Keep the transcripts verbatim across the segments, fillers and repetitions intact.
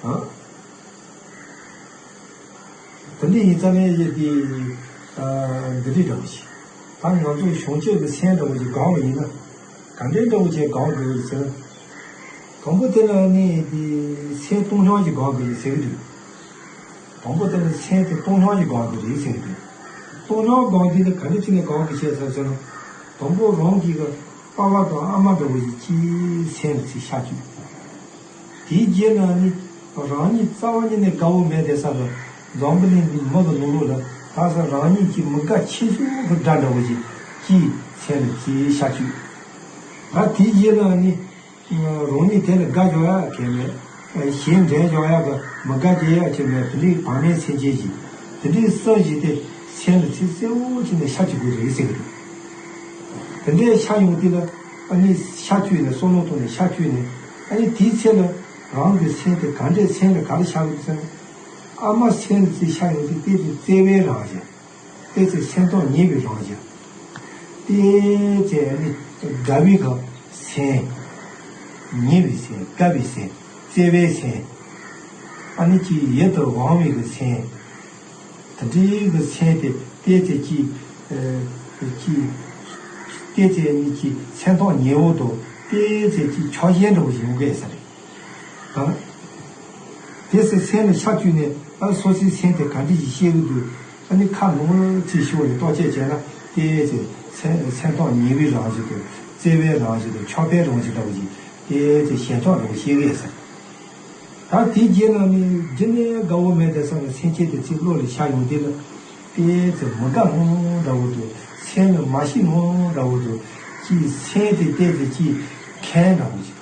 ཨ། དེ་འདྲ་ཡིན་ཙང་ནས་ཡེ་དེ། ཨ། འདི་འདྲའི་འདྲ་བོ་ཞིག་ད་ང་ཚོ་བྱང་ཆུབ་ཀྱི་སེམས་འདྲ་བོ་ཞིག་སྒོམ་པ་ཡིན་ན། ག་འདྲའི་འདྲ་བོ་ཞིག་སྒོམ་དགོས་ཟེར་ན། དང་པོ་དེ་ལ་ནི་དེ་སེམས་སྟོང་སྙོམས་ཀྱིས་སྒོམ་དགོས་ཟེར་གི་འདུག་དང་པོ་དེ་ནི་སེམས་དེ་སྟོང་སྙོམས་ཀྱིས་སྒོམ་དགོས་རེད་ཟེར་གི་འདུག་སྟོང་སྙོམས་སྒོམ་དུས་ནི་ག་འདྲ་བྱས་ནས་སྒོམ་དགོས་ཤེས་ཟེར་ཟེར་ན། དང་པོ་རང་གི་གི་པ་ཕ་དང་ཨ་མ་འདྲ་བོ་ཞིག་གི་སེམས་ལ་ཅིག་ཤར་བཅུག་དེའི་རྗེས་ལ་ནི་རང་ཉིད་རྩ་བ་ཉིད་ནས་དགའ་བོ་མེད་དེ་ས་ལ། འཛམ་བུ་གླིང་འདི་མི་གི་ནང་ལོགས་ལ་ད་ས་རང་ཉིད་ཀྱི་མི་དགའ་ཆེ་ཤོས་ཀྱི་དགྲ་འདྲ་བོ་ཞིག་གི་སེམས་ལ་ཅིག་ཤར་བཅུག་ད་དེའི་རྗེས་ལ་ནི། རང་ཉིད་དེ་ལ་དགའ་འཇོག་ཡག་གལ་མེད། གཞན་འགྲན་འཇོག་ཡག་གི་མི་དགའ་བྱེད་ཡག་ཅིག་མེད། དེ་འདྲའི་བག་མེད་སེམས་ཅན་ཞིག་དེ་འདྲའི་སེམས་ཞིག་དེ་སེམས་ལ་ཚིག་གསལ་བོ་བྱས་ནས་ཤར་བཅུག་དགོས་རེད་ཟེར་གི་འདུག་དེ་འདྲའི་ཤར་ཡོང་དུས་ལ་ཨ་ནི་ཤར་བཅུག་ནས་བསམ་བློ་གཏོང་ནས་ཤར་བཅུག་ནས་ཨ་ནི་དེའི་ཚེ་ལ་རང་གི་སེམས་དེ་ག་འདྲའི་སེམས་ལ་ག་རེ་ཤར་གི་འདུག་ཟེར་ན། ཨ་མ་སེམས་ལ་ཚིག་ཤར་ཡོང་དུས་དེ་དེ་བརྩེ་བའི་རང་བཞིན། ཏོག་ཙམ་སེམས་ཐག་ཉེ་བའི་རང་བཞིན། ཏོག་ཙམ་ནི་དགའ་བའི་གི་སེམས། ཉེ་བའི་སེམས། དགའ་བའི་སེམས། བརྩེ་བའི་སེམས། ཨ་ནི་ཅིག་ཡིད་དུ་འོང་བའི་གི་སེམས། དེ་འདྲའི་གི་སེམས་དེ་ཏོག་ཙམ་ཅིག་ཨ། ཅིག་ཏོག་ཙམ་ནི་ཅིག་སེམས་ཐག་ཉེ་བོ་དང་ཏོག་ཙམ་ཅིག་ཆགས་ཞེན་འདྲ་བོ་ཞིག་ཡོང་གི་ཡོད་ས་རེད། དང་། དེ་སེམས་སེམས་ལ་ཤར་བཅུག་ནས་ཨ་སོ་སོའི་སེམས་དེ་ག་འདྲ་ཞིག་ཤེས་ཀྱི་འདུག་ཨ་ནི་ཁ་ནང་ཚིག་ཤོར་ནས་བརྟག་དཔྱད་བྱས་ན་དེ་ཚེ་སེམས་སེམས་ཐག་ཉེ་བའི་རང་བཞིན་དང་བརྩེ་བའི་རང་བཞིན་དང་ཆགས་པའི་རང་བཞིན་འདྲ་བོ་ཞིག་དེ་ཚེ་ཞེན་ཆགས་འདྲ་བོ་ཤེས་ཀྱི་ཡོད་ས་རེད། ད་དེའི་རྗེས་ལ་ནི་འདི་ནས་དགའ་བོ་མེད་དེ་ས་ལ་སེམས་ཅན་དེ་ཚེ་བློ་ལ་ཤར་ཡོང་དུས་ལ་དེ་ཚེ་མི་དགའ་སྣང་སྣང་འདྲ་བོ་དང་སེམས་ལ་མ་ཤེས་སྣང་སྣང་འདྲ་བོ་དང་ཅིག་སེམས་དེ་ཏོག་ཙམ་ཅིག་ཁེངས་འདྲ་བོ་ཞིག་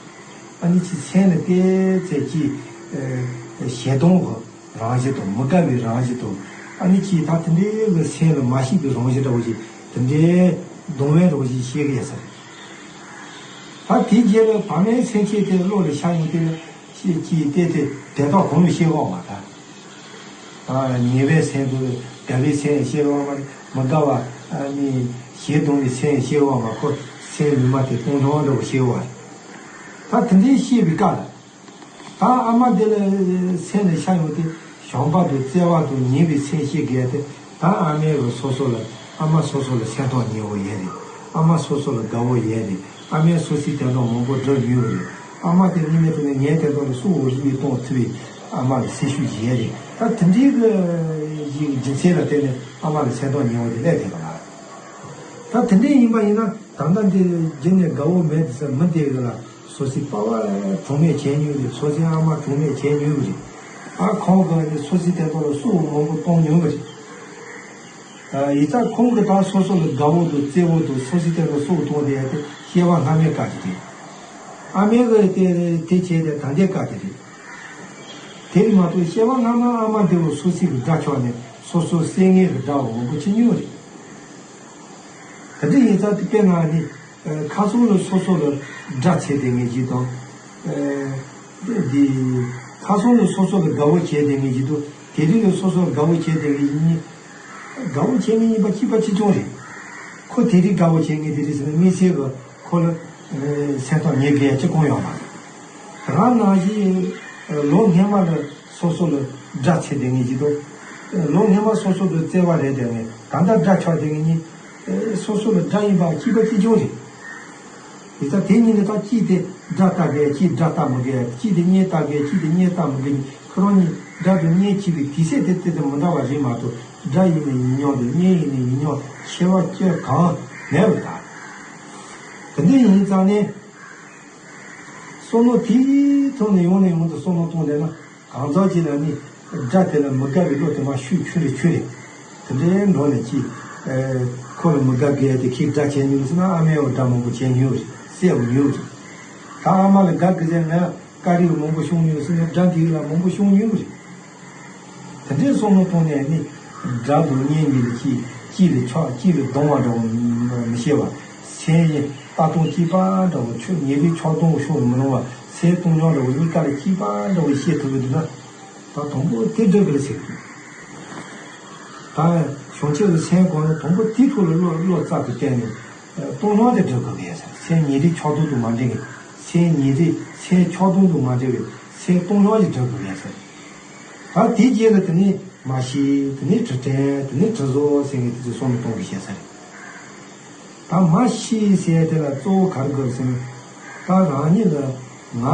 ཨ་ནི་ཅིག་སེམས་ལ་ཏོག་ཙམ་ཅིག་ཨ་ཞེ་སྡང་གི་རང་བཞིན་དང་མི་དགའ་བའི་རང་བཞིན་དང་ཨ་ནི་ཅིག་ད་དེ་འདྲའི་གི་སེམས་ལ་མ་ཤེས་པའི་རང་བཞིན་འདྲ་བོ་ཞིག་དེ་འདྲའི་སྡང་བའི་རང་བཞིན་ཤེས་ཀྱི་ཡོད་ས་རེད། ད་དེའི་རྗེས་ལ་བག་མེད་སེམས་ཅན་དེ་བློ་ལ་ཤར་ཡོང་དུས་ལ་ཅིག་ཅིག་ཏོག་ཙམ་དེ་དག་གང་ལ་ཤེས་འོང་བ་ད། ཨ། ཉེ་བའི་སེམས་དང་དགའ་བའི་སེམས་ཤེས་འོང་བ། མི་དགའ་བ་ཨ་ནི་ཞེ་སྡང་བའི་སེམས་ཤེས་འོང་བ། ཁོ་སེམས་ལུས་མ་དེ་སྟོང་སྙོམས་འདྲ་བོ་ཤེས་འོང་བ། ད་དེ་འདྲའི་ཤེས་པའི་སྐབས་ལ། ད་ཨ་མ་དེ་ལ་སེམས་ལ་ཤར་ཡོང་དུས་བྱམས་པ་དང་བརྩེ་བ་དང་ཉེ་བའི་སེམས་ཤེས་དགོས་ཏེ། ད་ཨ་མའི་རུ་སོ་སོ་ལ་ཨ་མ་སོ་སོ་ལ་སེམས་ཐག་ཉེ་བོ་ཡོད་རེད། ཨ་མ་སོ་སོ་ལ་དགའ་བོ་ཡོད་རེད། ཨ་མའི་སོ་སོའི་དོན་དག་མང་པོ་སྒྲུབ་མྱོང་རེད། ཨ་མ་དེ་ནི་མེད་དུ་ནས་ངའི་དོན་དག་ལ་སྲོག་བློས་གཏོང་ཐུབ་པའི་ཨ་མ་ལ་སེམས་ཤུགས་ཡོད་རེད། ད་དེ་འདྲའི་གི་ཞིག་རྒྱུ་མཚན་ལ་བརྟེན་ནས་ཨ་མ་ལ་སེམས་ཐག་ཉེ་བོ་དེ་སླེབས་བསྡད་པ་ལ། ད་དེ་འདྲའི་ཡིན་པ་ཡིན་ན་ད་ལྟ་འདི་རྒྱུ་ནས་དགའ་བོ་མེད་དེ་ས་མི་དེ་གི་ལ། སོ་སོའི་པ་ཕ་གྲོངས་མེད་བྱས་མྱོང་རེད། སོ་སོའི་ཨ་མ་གྲོངས་མེད་བྱས་མྱོང་རེད། ཨ་ཁོང་གིས་ནི་སོ་སོའི་དོན་དག་ལ་སྲོག་མང་པོ་གཏོང་མྱོང་རེད། ཨ་ཡིན་ཙང་ཁོང་གིས་ད་སོ་སོ་ལ་དགའ་བོ་དང་བརྩེ་བོ་དང་སོ་སོའི་དོན་དག་སྲོག་གཏོང་དེ་ཡ་དེ་སྐྱེ་བ་སྔ་མའི་སྐབས་ཀྱི་རེད། ཨ་མའི་གི་དེ་དེ་བྱས་ཏེ་ད་ལྟའི་སྐབས་ཀྱི་རེད། དེ་རེད་མ་གཏོགས་སྐྱེ་བ་སྔ་མ་ཨ་མ་དེ་བོ་སོ་སོའི་གི་དགྲ་ཆགས་ནས་སོ་སོ་སེམས་ངན་གི་དགྲ་བོ་མང་པོ་བྱེད་མྱོང་རེད། དེ་འདྲ་ཡིན་ཙང་དེ་དཔེར་ན་ནི། ཨ་ཁ་སང་ལ་སོ་སོ་ལ་དགྲ་བྱས་དེ་ངེས་ཀྱི་དང་། ཨ་འདི་ཁ་སང་ལ་སོ་སོ་ལ་དགའ་བོ་བྱས་དེ་ངེས་ཀྱི་དང་དེ་རིང་ལ་སོ་སོ་ལ་དགའ་བོ་བྱས་དེ་ངེས་ཀྱི་གཉིས། དགའ་བོ་བྱས་ངེས་ཡིན་པ་གཅིག་པ་གཅིག་རྐྱང་རེད། ཁོ་དེ་རིང་དགའ་བོ་བྱས་ངེས་དེ་རིང་ཟེར་ན་དམིགས་བསལ་གྱི་ཁོ་ལ་ཨ་སེམས་ཐག་ཉེ་དགོས་ཡ་གཅིག་ཀྱང་ཡོད་མ་རེད། དེ་ག་ནང་བཞིན་ལོ་སྔོན་མ་ལ། སོ་སོ་ལ་དགྲ་བྱས་དེ་ངེས་ཀྱི་དང་། ལོ་སྔོན་མ་སོ་སོ་དང་བརྩེ་བ་རེད་དེ་ངེས་ད་ལྟ་དགྲ་ཆགས་དེ་ངེས་གཉིས། སོ་སོ་ལ་དགྲ་ཡིན་པ་གཅིག་པ་གཅིག་རྐྱང་རེད། དེ་ལྟར་དེ་གཉིས་ནི་ད་གཅིག་དེ་དགྲ་ལྟ་དགོས་གཅིག་དགྲ་ལྟ་མི་དགོས་གཅིག་དེ་གཉེན་ལྟ་དགོས་གཅིག་དེ་གཉེན་ལྟ་མི་དགོས་གཉིས་ཁོ་རང་གཉིས་དགྲ་དང་གཉེན་བྱེད་པའི་དུས་ཚོད་དེ་དེ་དང་མི་འདྲ་བ་རེད་མ་གཏོགས་དགྲ་ཡིན་ནའི་ཡིན་མྱོང་དང་གཉེན་ཡིན་ནའི་ཡིན་མྱོང་ཁྱད་པར་ཅི་གང་མེད་པ་དང་། དེ་འདྲ་ཡིན་ཙང་ནས། བསམ་བློ་དེའི་ཐོག་ནས་ཡང་ནས་ཡང་དུ་བསམ་བློ་གཏོང་བསྡད་ན་གང་ཟག་ཅིག་ལ་ནི་དགྲ་དེ་ལ་མི་དགའ་བའི་བློ་དེ་མར་ཤུགས་ཆུང་རེ་ཆུང་རེ་དེ་འདྲའི་འགྲོ་ནས་ཅི། ཁོ་ལ་མི་དགའ་གི་དེ་ཁྱེད་དགྲ་བྱས་མྱོང་ཟེར་ན་ཨ་མའི་འོག་དགྲ་མང་པོ་བྱས་མྱོང་རེད། བསད་མྱོང་རེད། ད་ཨ་མ་ལ་དགའ་གི་ཟེར་ན་དཀའ་རིགས་མང་པོ་བྱུང་མྱོང་ཟེར་ན་དགྲ་འདི་ལ་མང་པོ་བྱུང་མྱོང་རེད། དེ་འདྲའི་བསམ་བློ་གཏོང་ནས་ནི། དགྲ་དང་གཉེན་གཉིས་ལ་གཅིག་གཅིག་ལ་ཆགས་གཅིག་ལ་སྡང་བ་འདྲ་བོ་མི་བྱེད་པ། སེམས་ཡེ་ལྟ་སྟངས་གཅིག་པ་འདྲ་བོ་ཆོས་ཉེ་རིང་ཆགས་སྡང་ཕྱོགས་མི་ལོང་བ་སེམས་སྟོང་སྙོམས་འདྲ་བོ་གཉིས་ཀ་ལ་གཅིག་པ་འདྲ་བོ་ཤེས་ཐུབ་ཀྱི་འདུག་ན། ད་དང་པོ་དེ་སྒྲུབ་དགོས་ཟེར་གི་འདུག་ད་བྱང་ཆུབ་ཀྱི་སེམས་སྒོམ་ནས་དང་པོ་དེའི་ཐོག་ལ་བློ་བློ་རྩ་དེ་བསྟན་ནས། སྟོང་སྙོམས་དེ་སྒྲུབ་དགོས་ཀྱི་ཡོད་ཟེར། སེམས་ཉེ་རིང་ཆགས་སྡང་དང་མ་འདྲེས་པའི། སེམས་ཉེ་རིང་སེམས་ཆགས་སྡང་དང་མ་འདྲེས་པའི། སེམས་སྟོང་ཉོག་ཅིག་སྒྲུབ་དགོས་ཡ་ཟེར། ད་དེའི་རྗེས་ལ་དེ་ནས་མ་ཤི། དེ་ནས་དྲི་དྲན། དེ་ནས་དྲི་བཟོ་ཟེར་མཁན་དེ་ཚོ་བསམ་བློ་གཏོང་དགོས་བཤད་ས་རེད། ད་མ་ཤི་ཟེར་དེ་ལ་གཙོ་བོ་ག་རེ་དགོས་ཟེར་ན། ད་རང་ཉིད་ལ་ང་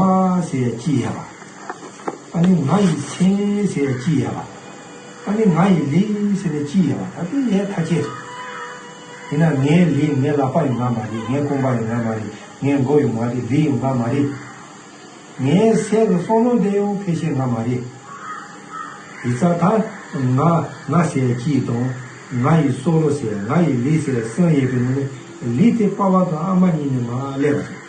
ཟེར་ཡ་གཅིག་ཡོད་པ། ཨ་ནི་ང་ཡི་མཚན་ཟེར་ཡ་གཅིག་ཡོད་པ། ཨ་ནི་ང་ཡི་ལུས་ཟེར་ནས་གཅིག་ཡོད་པ། ད་དེ་ཡས་ཐ་ཆད་རེད། ཡིན་ན་ངའི་ལུས། ངའི་ལག་པ་ཡང་ང་མ་རེད། ངའི་རྐང་པ་ཡང་ང་མ་རེད། ངའི་མགོ་ཡང་མ་རེད། ལུས་ཡང་ང་མ་རེད། ངའི་སེམས་ཀྱི་བསམ་བློ་འདི་ཡང་ཕལ་ཆེར་ང་མ་རེད། ཡིག་ཚགས་ད་ང་ང་ཟེར་གཅིག་དང་། ང་ཡི་བསམ་བློ་ཟེར། ང་ཡི་ལུས་ཟེར་གསུམ་ཡོད་པའི་ནང་ནས། ལུས་དེ་པ་ཕ་དང་ཨ་མ་གཉིས་ནས་མར་སླེབས་པ་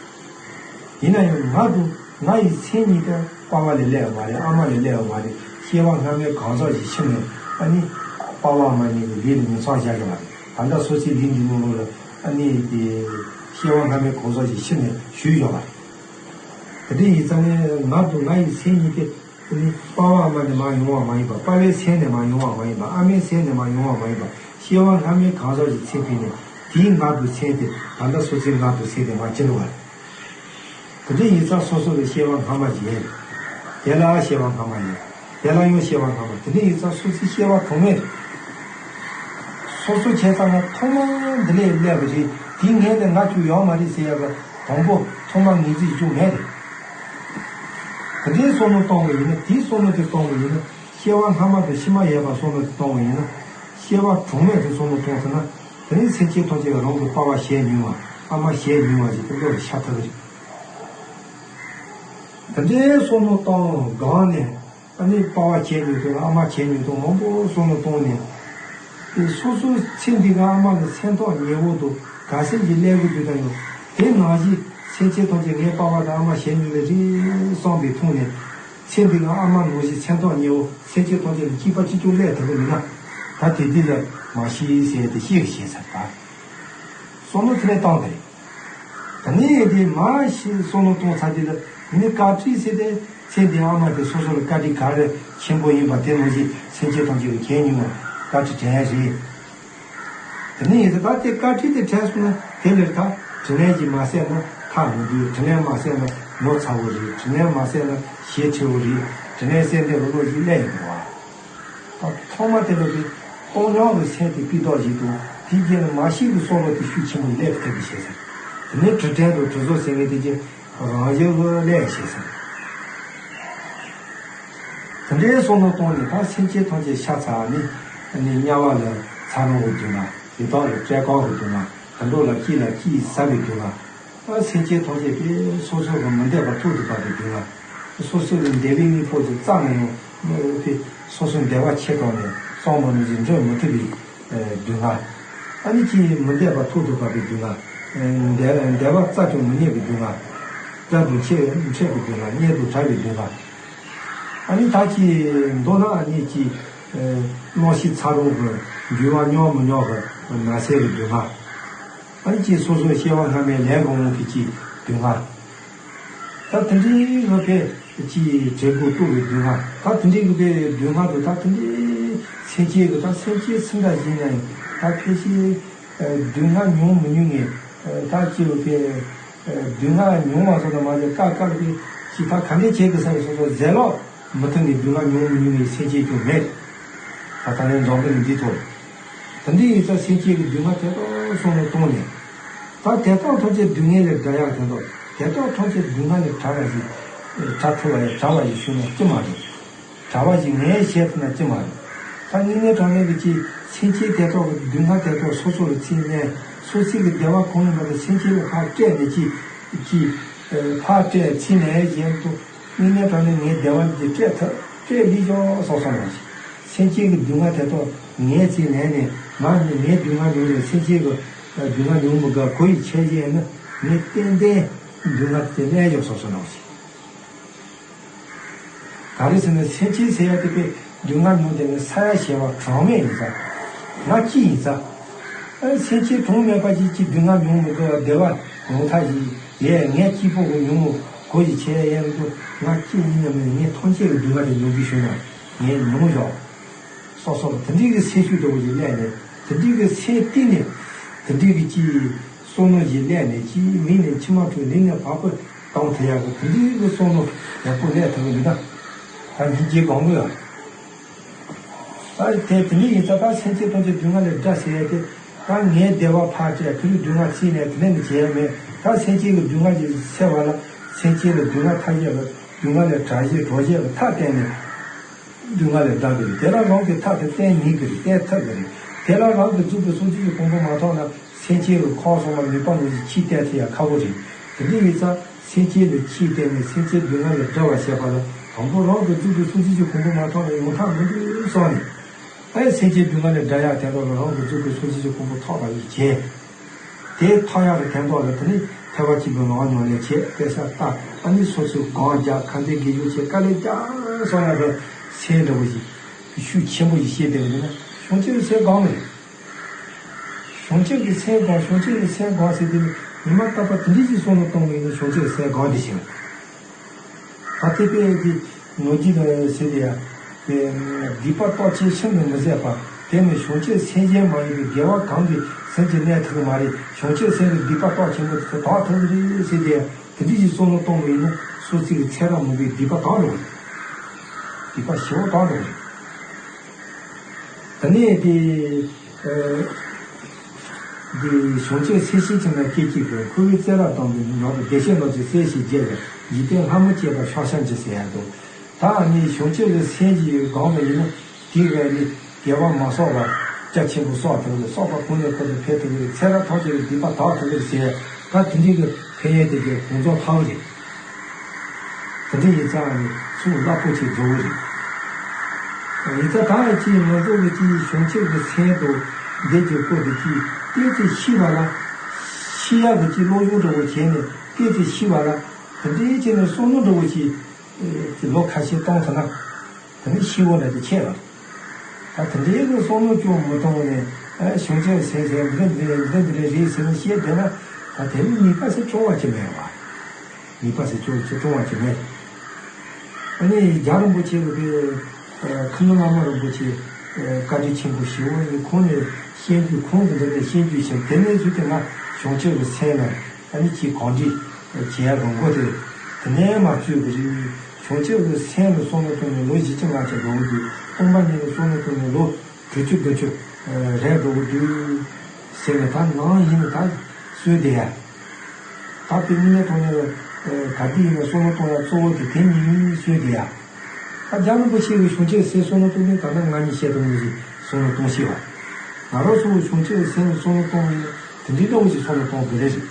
རེད། ཡིན་ན་ཡང་ང་དང་ང་ཡི་མཚན་ཉིད་དེ་པ་ཕ་ལས་སླེབས་པ་མ་རེད། ཨ་མ་ལས་སླེབས་པ་མ་རེད། སྐྱེ་བ་སྔ་མའི་གང་ཟག་ཅིག་ཕྱིན་ནས། ཨ་ནི་པ་ཕ་ཨ་མ་གཉིས་ཀྱི་ལུས་ལ་ཉིང་མཚམས་བཞག་ཡོད་པ་རེད། ད་ལྟ་སོ་སོའི་ལུས་འདི་ནང་ལོགས་ལ་ཨ་ནི་དེ་སྐྱེ་བ་སྔ་མའི་གང་ཟག་ཅིག་ཕྱིན་ནས་བཞུགས་ཡོད་པ་རེད། དེ་འདྲ་ཡིན་ཙང་ནས་ང་དང་ང་ཡི་མཚན་ཉིད་དེ། དེ་ནི་པ་ཕ་ཨ་མ་ནས་མར་ཡོང་བ་མ་ཡིན་པ། པ་ཕའི་མཚན་ནས་མར་ཡོང་བ་མ་ཡིན་པ། ཨ་མའི་མཚན་ནས་མར་ཡོང་བ་མ་ཡིན་པ། སྐྱེ་བ་སྔ་མའི་གང་ཟག་ཅིག་མཚན་ཕུད་ནས། དེའི་ང་དང་མཚན་དེ་ད་ལྟ་སོ་སོའི་ང་དང་མཚན་དེ་མར་སྐྱེ་འགྲོ་བ་རེད། དེ་འདྲ་ཡིན་ཙང་སོ་སོ་ལ་སྐྱེ་བ་སྔ་མ་ཅིག་ཡོད་རེད། དེ་ལ་སྐྱེ་བ་སྔ་མ་ཡོད། དེ་ལ་ཡང་སྐྱེ་བ་སྔ་མ། དེ་འདྲ་ཡིན་ཙང་སོ་སོའི་སྐྱེ་བ་གྲངས་མེད་རེད། སོ་སོ་བྱས་ཙང་ན་ཐོག་མ་འདི་ལས་སླེབས་པ་རེད། དེའི་སྔོན་ནས་ང་ཅིག་ཡོད་མ་རེད་ཟེར་ཡ་གི་དང་པོ་ཐོག་མ་ངེས་འཛིན་ཅིག་མེད་རེད། དེ་འདྲའི་བསམ་བློ་གཏོང་བ་ཡིན་ན། དེའི་བསམ་བློ་དེ་གཏོང་བ་ཡིན་ན། སྐྱེ་བ་སྔ་མ་དང་ཕྱི་མ་ཡོད་པ་བསམ་བློ་དེ་གཏོང་བ་ཡིན་ན། སྐྱེ་བ་གྲངས་མེད་དུ་བསམ་བློ་གཏོང་ཐུབ་ན། དེ་ནི་སེམས་ཅན་ཐམས་ཅད་རང་གི་པ་ཕ་བྱས་མྱོང་བ། ཨ་མ་བྱས་མྱོང་བ་ཞིག་དེ་བློ་ལ་ཤར་ཐུབ་ཀྱི་རེད། དེ་འདྲའི་བསམ་བློ་གཏོང་སྒང་ནས། ཨ་ནི་པ་ཕ་བྱས་མྱོང་དང་ཨ་མ་བྱས་མྱོང་དང་མང་པོ་བསམ་བློ་བཏང་ནས། དེ་སོ་སོའི་ཚེ་འདི་ག་ཨ་མ་གི་སེམས་ཐག་ཉེ་བོ་དང་ག་ཚད་ཅིག་སླེབས་ཀྱི་འདུག་ད་ཡང་དེ་ནང་བཞིན་སེམས་ཅན་ཐམས་ཅད་ངའི་པ་ཕ་དང་ཨ་མ་བྱས་མྱོང་ལེ་རེད་བསམ་པའི་ཐོག་ནས། ཚེ་འདི་ག་ཨ་མ་ནང་བཞིན་སེམས་ཐག་ཉེ་བོ་སེམས་ཅན་ཐམས་ཅད་ལ་གཅིག་པ་གཅིག་རྐྱང་སླེབས་ཐུབ་ཀྱི་མིན་ན། ད་དེ་དུས་ལ་མ་ཤི་ཟེར་དེ་ཤི་གི་བྱས་ཚར་ད། བསམ་བློ་དེ་ནས་བཏང་དེ་རེད། ད་ནི་དེ་མ་ཤི་བསམ་བློ་གཏོང་ཚར་དུས་ལ། དེ་ནི་བཀའ་དྲིན་ཟེར་ཏེ། ཚེ་འདིའི་ཨ་མ་དེ་སོ་སོ་ལ་བཀའ་དྲིན་ག་རེ་ཆེན་པོ་ཡིན་པ་དེ་ནང་བཞིན་སེམས་ཅན་ཐམས་ཅད་ལ་བྱས་མྱོང་བ་བཀའ་དྲིན་དྲན་རེད། དེ་ནི་ཡིན་ཙང་ད་དེ་བཀའ་དྲིན་དེ་དྲན་སོང་ན་དེ་ལས་ད་དྲིན་ལན་ཅིག་མ་གསོས་ན་ཐར་མི་འདུག་དྲིན་ལན་མ་གསོས་ན་ངོ་ཚ་བོ་རེད། དྲིན་ལན་མ་གསོས་ན་ཞེ་ཁྲེལ་བོ་རེད། དྲིན་ལན་གསོས་འདོད་པའི་བློ་ཞིག་སླེབས་ཡོང་བ། ད་ཐོག་མ་དེ་ལ་དེ་སྟོང་ཉོག་གི་སེམས་དེ་སྤུས་དག་ཞིག་དང་། དེའི་རྗེས་ལ་མ་ཤི་གི་བསམ་བློ་དེ་ཤུགས་ཆེན་པོ་སླེབས་ཐུབ་པའི་བྱས་ཟེར། དེ་ནས་དྲི་དྲན་དང་དྲི་བཟོ་ཟེར་མཁན་དེ་རྗེས་རང་བཞིན་གྱིས་སླེབས་བྱས་ཟེར། དེ་འདྲའི་བསམ་བློ་གཏོང་ནས་ད་སེམས་ཅན་ཐམས་ཅད་ཤ་ཚ་ནི། ནི་དམྱལ་བ་ལ་ཚ་གྲང་གི་སྡུག་བསྔལ། དེ་དག་ལ་བཀྲེས་སྐོམ་གྱི་སྡུག་བསྔལ། དུད་འགྲོ་ལ་སྐྱིད་ལ་སྐྱིད་ཟ་བའི་སྡུག་བསྔལ། ཨ། སེམས་ཅན་ཐམས་ཅད་དེ་སོ་སོ་གི་མི་འདོད་པ་ཐོག་ཏུ་བབས་པའི་སྡུག་བསྔལ། སོ་སོ་ལ་འདོད་པའི་དངོས་པོ་དེ་རྩ་ནས་ཡང་མི་དེ་སོ་སོ་འདོད་པ་ཆེ་དྲགས་ནས་གཙང་མ་ནང་བཞིན་འགྲུབ་མི་ཐུབ་པའི་སྡུག་བསྔལ། ཨ་ནི་ཅིག་མི་འདོད་པ་ཐོག་ཏུ་བབས་པའི་སྡུག་བསྔལ། འདོད་འདོད་པ་རྩ་ཅུང་མི་རྙེད་པའི་སྡུག་བསྔལ། དགྲ་དང་ཕྱད་འཕྲད་པའི་སྡུག་བསྔལ། གཉེན་དང་བྲལ་བའི་སྡུག་བསྔལ། ཨ་ནི་ད་ཅིག་མདོར་ན་ཨ་ནི་ཅིག་ཨ་སྣང་ཤས་ཚ་གྲང་གི་འགྱུར་བ་སྙོམས་མི་སྙོམས་ཀྱི་ན་ཚའི་སྡུག་བསྔལ། ཨ་ནི་ཅིག་སོ་སོའི་སྐྱེ་བ་སྔ་མའི་ལས་ཀྱི་དབང་གིས་ཅིག་སྡུག་བསྔལ། ད་དེ་འདྲའི་ངོ་ཕལ་ཅིག་བྲེལ་པོ་ལྟོགས་པའི་སྡུག་བསྔལ། ད་དེ་འདྲའི་གི་ཕལ་སྡུག་བསྔལ་དུ། ད་དེ་འདྲའི་སེམས་ཅན་གི་ད་སེམས་ཅན་སུ་འདྲ་ཞིག་ཡིན་ན་ཡང་ད་ཕལ་ཆེར་སྡུག་བསྔལ་མྱོང་མི་མྱོང་ངེས། ད་ཅིག་ཕལ་སྡུག་བསྔལ་མྱོང་བ་སོགས་དང་མ་ཟད། དཀའ་དཀའ་ལས་ཅིག་ད་ག་འདྲའི་བྱེད་དགོས་ས་ཡོད་སོགས་སོགས་ཟེར་ལོག་མི་ཐུབ་ནས་སྡུག་བསྔལ་མྱོང་མི་མྱོང་ངེས་སེམས་ཅན་ཀྱང་མེད། ད་ད་ནི་འཛམ་བུ་གླིང་འདིའི་ཐོག་དེ་འདྲ་ཡིན་ཙང་སེམས་ཅན་གྱི་སྡུག་བསྔལ་དེ་དག་སོང་ནས་གཏོང་ནས། ད་དེ་དག་ཐམས་ཅད་སྡུག་བསྔལ་ལས་བྲལ་ཡག་དེ་དག་དེ་དག་ཐམས་ཅད་སྡུག་བསྔལ་ལས་བྲལ་བ་ཞིག་བྲལ་ཐུབ་པ་ཡང་བྲལ་བ་ཞིག་ཞུས་ན་ཅི་མ་རེད། བྲལ་བ་ཞིག་ངས་བཤད་ཐུབ་ན་ཅི་མ་རེད། ད་དངོས་གནས་དྲང་གནས་ཀྱི་ཅིག་སེམས་ཅན་དེ་དག་གི་སྡུག་བསྔལ་དེ་དག་སོ་སོ་ལ་ཚུར་ལེན། སོ་སོའི་གི་བདེ་བ་གང་ཡིན་པ་དེ་སེམས་ཅན་ལ་ཕར་སྤྲད་ནས་ཅིག་ཅིག་ཕར་སྤྲད་ཚུར་ལེན་བཞིན་དུ། དངོས་གནས་དྲང་གནས་ངའི་བདེ་བ་འདི་སྤྲད་ཐུབ། སྤྲད་ལེགས་ཤོམ་སོགས་སོགས་ནང་བཞིན། སེམས་ཅན་གྱི་སྡུག་བསྔལ་དེ་དག་ངས་ཚུར་ལེན་ནས། ང་ནི་ངའི་སྡུག་བསྔལ་མྱོང་ནས་སེམས་ཅན་གྱི་སྡུག་བསྔལ་མྱོང་མི་དགོས། གོ་ཡི་ཆད་ཡིན་ན་ངས་ཏན་ཏན་སྡུག་བསྔལ་དེ་ལེན་ཡོང་སོགས་སོགས་ནང་བཞིན། ག་རེ་ཟེར་ན་སེམས་ཅན་ཟེར་ཡ་དེ་དཔེ་སྡུག་བསྔལ་མྱོང་དེ་ནི་ས་ཡ་ཞེ་བ་གྲངས་མེད་ཡིན་ཙང་། ང་གཅིག་ཡིན་ཙང་། ཨ། སེམས་ཅན་གྲངས་མེད་པ་ཅིག་གིས་སྡུག་བསྔལ་མྱོང་མི་དགོས་པ་བདེ་བ་ཡོང་ཐབས་ཡིན། ཡས་ངས་གཅིག་པོ་གི་མྱོང་མི་གོ་ཡི་ཆད་ཡ་ཡང་དུ། ང་གཅིག་ཡིན་ན་མིན་ངས་ཐམས་ཅད་ཀྱི་སྡུག་བསྔལ་དེ་མྱོང་གི་ཞུ་ན་ངས་མྱོང་ཡོད། སོགས་སོགས་དེ་འདྲའི་གི་སེམས་ཤུགས་འདྲ་བོ་ཞིག་སླེབས་ནས། དེ་འདྲའི་གི་སེམས་གཏིང་ནས་དེ་འདྲའི་གི་ཅིག་བསམ་བློ་ཞིག་སླེབས་ནས། ཅིག་མིག་ནས་མཆི་མ་འཁྲུག་ལུས་ནས་བབས་པ། གཏོང་ཐུབ་ཡག་གི་དེ་འདྲའི་གི་བསམ་བློ་ཡག་པོ་སླེབས་ཐུབ་ཀྱི་མི་འདུག་ད་ཉིན་གཅིག་གང་གི་ཡོད། ད་དེ་དེ་འདྲ་ཡིན་ཙང་ད་སེམས་ཅན་ཐམས་ཅད་སྡུག་བསྔལ་ལས་བསྒྲལ་ཟེར་ཡ་དེ། ད་ངའི་བདེ་བ་ཕར་བཅད། ཁྱོད་ཀྱི་སྡུག་བསྔལ་ཚིག་ནས་དེ་ལས་ནི་བྱེད་ཡ་མེད། ད་སེམས་ཅན་གྱི་སྡུག་བསྔལ་གྱི་སེལ་བ་ལ། སེམས་ཅན་ལ་སྡུག་བསྔལ་མཐའ་ཡས་པ། སྡུག་བསྔལ་ལས་བསྒྲལ་བྱེད་སྒྲོལ་བྱེད་ལ་ཐབས་བསྟན་ནས། སྡུག་བསྔལ་ལས་བསྒྲལ་གྱི་རེད། དེ་ལ་རང་གི་ཐབས་དེ་བསྟན་ཉན་གྱི་རེད། བསྟན་ཐུབ་ཀྱི་རེད། དེ་ལ་རང་གི་རྫུ་འཕྲུལ་གསུམ་གྱི་གོ་འཕང་མ་ཐོབ་ན། སེམས་ཅན་ལ་ཁོག་སོང་བ་མེད་པ་ནང་བཞིན་ཕྱིར་བསྟན་ཐུབ་ཡ་ཁག་པོ་རེད། དེ་འདྲ་ཡིན་ཙང་སེམས་ཅན་ལ་ཕྱིར་བསྟན་ནས་སེམས་ཅན་སྡུག་བསྔལ་ལས་བསྒྲལ་བར་བྱེད་པ་ལ། དང་པོ་རང་གི་རྫུ་འཕྲུལ་གསུམ་གྱི་གོ་འཕང་མ་ཐོབ་ན་ཡོང་ཐབས་མི་འདུག་བསམ་ནས། ཨེ་སེམས་ཅན་སྡུག་བསྔལ་ལས་བསྒྲལ་ཡག་དེ་དག་ལ་རང་གི་རྫུ་འཕྲུལ་གསུམ་གྱི་གོ་འཕང་ཐོབ་པ་ཡིན་བྱས། དེ་ཐོབ་ཡག་གི་དོན་དག་ལ་དེ་ནི་ཐེག་པ་ཆེན་པོའི་ལམ་ཉམས་ལེན་བྱེད། དཔེ་ཆ་ལྟ། ཨ་ནི་སོ་སོའི་སྒོམ་རྒྱག། ཁ་འདོན་དགེ་སྦྱོར་བྱེད། དཀའ་ལས་རྒྱག་སོང་ཡག་གི་སེམས་འདྲ་བོ་ཞིག་ཤུགས་ཆེན་པོ་ཞིག་བྱེད་བསྡད་པ་ཡིན་ན་བྱང་ཆུབ་སེམས་སྒོམ་རེད། བྱང་ཆུབ་ཀྱི་སེམས་སྒོམ། བྱང་ཆུབ་ཀྱི་སེམས་སྒོམ་ཟེར་དུས་ཉི་མ་རྟག་པར་དེ་འདྲ་ཞིག་བསམ་བློ་གཏོང་བ་ཡིན་ན་བྱང་ཆུབ་སེམས་སྒོམ་བསྡད་ཤིང་། ད་དེ་དཔེ་དེ་ནོར་གྱི་ལ་ཟེར་དེ་ཡ། དེ་སྡིག་པ་རྟོག་ཅན་ཤིན་ཏུ་མི་བཟད་པ། དེ་ནི་བྱང་ཆུབ་སེམས་ཅན་མ་ཡིན་པའི་དགེ་བ་གང་གིས་ཟིན་གྱིས་གནས་ཐུབ་ཀྱི་མ་རེད། བྱང་ཆུབ་སེམས་ཀྱི་སྡིག་པ་རྟོག་ཆེན་པོ་དེ་ཚོ་དག་ཐུབ་ཀྱི་རེད་ཟེར་དེ་ཡ། དེ་འདྲ་ཞིག་བསམ་བློ་གཏོང་བ་ཡིན་ན་སོ་སོའི་ཚེ་རབས་མང་པོའི་སྡིག་པ་དག་འགྲོ་གི་རེད། སྡིག་པ་ཞེ་པོ་དག་འགྲོ་གི་རེད། ད་ནས་དེ། ཨ། འདི་བྱང་ཆུབ་སེམས་ཤེས་ཅན་ལ་སྐད་ཅིག་གིས། འཁོར་བའི་བཙོན་རར་བསྡམས་པའི་ནང་དུ། བདེ་གཤེགས་རྣམས་ཀྱི་སྲས་ཞེས་བརྗོད་པས། འཇིག་རྟེན་ལྷ་མོ་བཅས་པ་ཕྱག་བྱ་མཆིས་ཟེར་ཡ་འདུག་ད་ནི་བྱང་ཆུབ་ཀྱི་སེམས་ཀྱིས་སྒོམ་པ་ཡིན་ན་དེ་ག་ནི་དགེ་བ་མ་བསགས་པ་རྒྱ་ཆེན་པོ་བསགས་ཐུབ་རེད། བསགས་པ་གོང་ནས་གོང་དུ་འཕེལ་ཐུབ་རེད། ཚེ་རབས་ཐམས་ཅད་ཀྱི་སྡིག་པ་དག་ཐུབ་རེད་ཟེར། ད་དེ་འདྲའི་གི་ཕན་ཡོན་དེ་གའི་གོང་རྫོགས་ཐག་རེད། དེ་འདྲ་ཡིན་ཙང་ནི་ཚུར་རླབས་པོ་ཆེ་རྫོགས་རེད། ཡིན་ཙང་ད་ཅིག་ང་ཚོ་གི་ཅིག་བྱང་ཆུབ་ཀྱི་སེམས་དང་འདི་གི་སྐོར་དེ་ཅིག་ཏོག་ཙམ་ཤེས་པ་ལ། ཤེས་ཡག་གི་ཅིག་སློབ་སྦྱོང་འདྲ་བོ་བྱས་ནས་ཏོག་ཙམ་ཤེས་པ་ལ། དེ་འདྲའི་བྱས་ནས་བསམ་བློ་འདྲ་བོ་ཅིག་ལོ་ཁ་ཤས་གཏོང་ཐུབ་ན། དེ་ནི་ཤེས་བོ་ལ་དེ་ཁྱད་པར། ད་དེ་འདྲའི་གི་བསམ་བློ་ཅུང་མི་གཏོང་ནས། ཨ། བྱང་ཆུབ་སེམས་ཟེར་འདི་འདི་འདི་འདི་རེད་ཟེར་ནས་བཤད་བསྡད་ན། ད་དེ་ནི་ངེས་པ་ཟེར་སྐྱོ་བ་ཅིག་མེད་པ། ངེས་པ་ཟེར་སྐྱོ་ཅིག་སྐྱོ་བ་ཅིག་མེད། ཨ་ནི་རྒྱལ་བ་རིན་པོ་ཆེ་གི་དེ། ཨ། ཁ་ནུ་བླ་མ་རིན་པོ་ཆེ། ཨ། བཀའ་དྲིན་ཆེན་པོ་ཞེ་པོ་ཡིན། ཁོང་ནས་བཤད་རྒྱུ། ཁོང་གི་འདི་ནས་བཤད་རྒྱུ་བྱས། དེ་ནས་བཟུང་སྟེ་ང་བྱང་ཆུབ་ཀྱི་སེམས་ལ། ཨ་ནི་ཅིག་གང་འདྲི་བྱེད་ཡ་རང་གོ་དེ་དེ་ནས་མར་བཙུགས་པ་རེད། བྱང་ཆུབ་ཀྱི་སེམས་ལ་བསམ་བློ་གཏོང་ནས་ལོ་བཞི་བཅུ་ལྔ་བཅུ་འགྲོ་གི་འདུག་སྟོང་པ་ཉིད་ལ་བསམ་བློ་གཏོང་ནས་ལོ་དྲུག་ཅུ་བདུན་ཅུ་རེད་འགྲོ་གི་འདུག་ཟེར་ནས། ད་ནང་ཡིན་ན་ད་གསོལ་དེ་ཡ། ད་དཔེ་དངོས་གནས་དྲང་གནས་ལ་ག་དུས་ཡིན་ན་བསམ་བློ་གཏོང་ཡ་གཙོ་བོ་དེ་དེ་ཉིད་ཡིན་གསོལ་དེ་ཡ། ད་རྒྱལ་བ་རིན་པོ་ཆེ་གིས་བྱང་ཆུབ་སེམས་བསམ་བློ་གཏོང་མིན་ད་ལྟ་ང་གཉིས་བཤད་དོན་ནི་བསམ་བློ་གཏོང་ཤེས་པ། ང་རང་ཚོ་བྱང་ཆུབ་སེམས་བསམ་བློ་གཏོང་མིན་དེ་འདྲའི་འདྲ་བོ་ཞིག་བསམ་བློ་གཏོང་དགོས་རེད་ཟེར།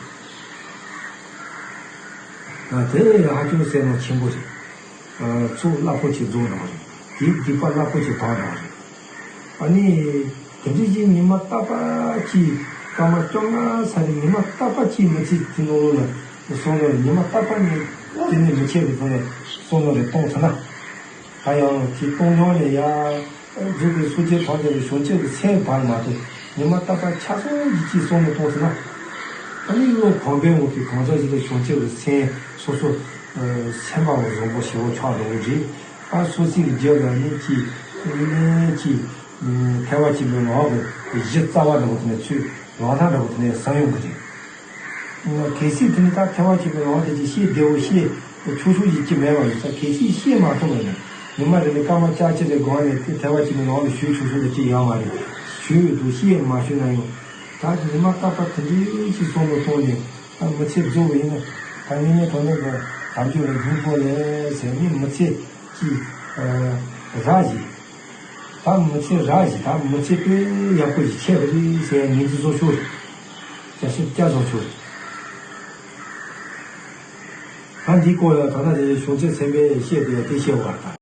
ཨ། དེ་ཧ་ཅང་བསམ་བློ་ཆེན་པོ་རེད། ཨ། ཚུར་རླབས་པོ་ཆེ་རྫོགས་འགྲོ་བ་རེད། དེའི་སྡིག་པ་རླབས་པོ་ཆེ་དག་འགྲོ་བ་རེད། ཨ་ནི་དེ་འདྲ་ཞིག་ཉི་མ་རྟག་པར་ཅིག་སྐར་མ་བཅོ་ལྔ་ཚར་རེ་ཉི་མ་རྟག་པར་ཅིག་མི་ཚེ་དེ་ནང་ལོགས་ལ་བསམ་བློ་རེ། ཉི་མ་རྟག་པར་ནི་དེ་ནས་མི་ཆད་པའི་ཐོག་ནས་བསམ་བློ་རེ་གཏོང་ཐུབ་ན། ད་ཡང་དེ་གཏོང་སྙིང་ལས་ཡ། རྫོགས་པའི་སངས་རྒྱས་ཐམས་ཅད་ལ་བྱང་ཆུབ་ཀྱི་སེམས་བར་མ་དོ། ཉི་མ་རྟག་པར་ཆ་ཚང་གི་ཅིག་བསམ་བློ་གཏོང་ཐུབ་ན། ཨ་ནི་བློ་གོང་འཕེལ་འོང་གི། གང་ཟག་ཅིག་ལ་བྱང་ཆུབ་ཀྱི་སེམས་སོ་སོ་སེམས་པ་བཟང་པོ་ཞེ་པོ་ཆགས་འགྲོ་གི་རེད། ཨ། སོ་སོའི་རྒྱབ་ལ་ནི་ཅིག་ནི་ཅིག་ཐེག་པ་ཆེན་པོའི་ལམ་གྱི་གཞི་རྩ་བ་འདྲ་བོ་དེ་ནས་ཚུར་ལམ་སྣ་འདྲ་བོ་དེ་ནས་བཟང་ཡོང་གི་རེད། གལ་སྲིད་དེ་ནི་ད་ཐེག་པ་ཆེན་པོའི་ལམ་དེ་ཅིག་ཤེས་བདེ་བོ་ཤེས་ཆོག་ཆོག་ཅིག་ཅིག་མེད་པ་ཡིན་ཙང་། གལ་སྲིད་ཤེས་མ་ཐུབ་པ་ཡིན་ན། ཉི་མ་རེ་ལ་སྐར་མ་ལྕགས་ཅིག་རེ་སྒང་ནས་དེ་ཐེག་པ་ཆེན་པོའི་ལམ་ལ་ཞུགས་ཆོག་ཆོག་ལ་ཅིག་ཡོད་མ་རེད། ཞུགས་ཡོད་འདུག་ཤེས་མ་ཞུགས་ན་ཡང་། ད་ཉི་མ་རྟག་པར་དེ་འདྲའི་ཅིག་བསམ་བློ་གཏོང་ནས། ད་མི་ཚེ་རྫོགས་པ་ཡིན་ན། ད་དངོས་གནས་དྲང་གནས་ཀྱི་དལ་འབྱོར་ལ་སྙིང་པོ་ལས་ཟེར་ནས་མི་ཚེ་ཅིག་ཨ། རག་བཞིན། ད་མི་ཚེ་རག་བཞིན། ད་མི་ཚེ་དཔེ་ཡག་པོ་ཞིག་ཆད་པ་རེད་ཟེར་ཡ་ངོས་འཛིན་བཟོ་ཆོག་རེད། བྱ་ཤེས་བསྐྱར་བཟོ་ཆོག་རེད། ད་འདིའི་སྐོར་ལ་ད་ལྟ་དེ་བྱང་ཆུབ་སེམས་དཔའི་བཤད་དེ་དེ་བཤད་པ་དང་།